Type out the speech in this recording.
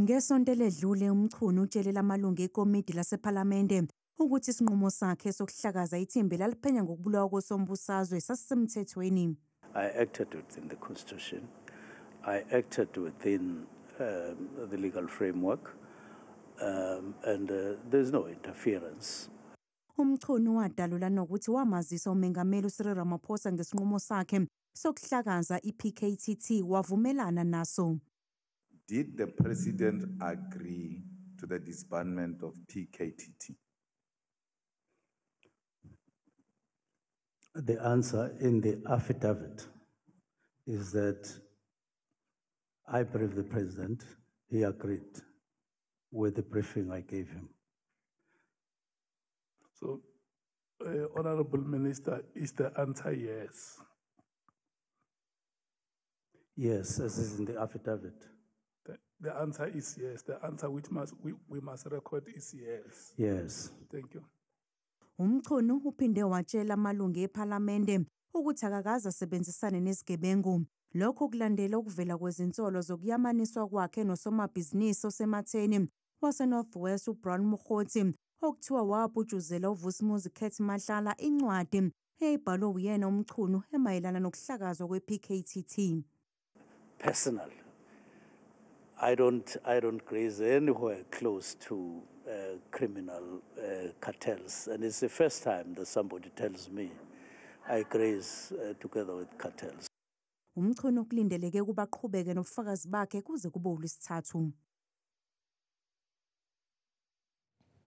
Ngesonto eledlule, uMchunu utshele amalungu ekomidi lasePhalamende ukuthi isinqumo sakhe sokuhlakaza ithimba elaliphenya ngokubulawa kosombusazwe sasisemthethweni. I acted within the Constitution. I acted within the legal framework, and there's no interference. UMchunu wadalula nokuthi wamazisa uMengameli uCyril Ramaphosa ngesinqumo sakhe sokuhlakaza i-PKTT, wavumelana naso. Did the president agree to the disbandment of PKTT? The answer in the affidavit is that I briefed the president. He agreed with the briefing I gave him. So, Honorable Minister, is the answer yes? Yes, as is in the affidavit. The answer is yes. The answer which we must record is yes. Yes. Thank you. UMchunu uphinde watshela amalungu ePhalamende ukuthi akakaze asebenzisane nezigebengu. Lokhu kulandela ukuvela kwezinsolo zokuyamaniswa kwakhe nosomabhizinisi osematheni wase-North West uBrown Mogotsi, okuthiwa waputshuzela uVusimuzi Cat Matlala incwadi eyayibhalwe uyena uMchunu emayelana nokuhlakazwa kwe-PKTT. Personal. I don't graze anywhere close to criminal cartels, and it's the first time that somebody tells me I graze together with cartels. UMchunu kulindeleke ukuba aqhubeke nobufakazi bakhe kuze kube uLwesithathu.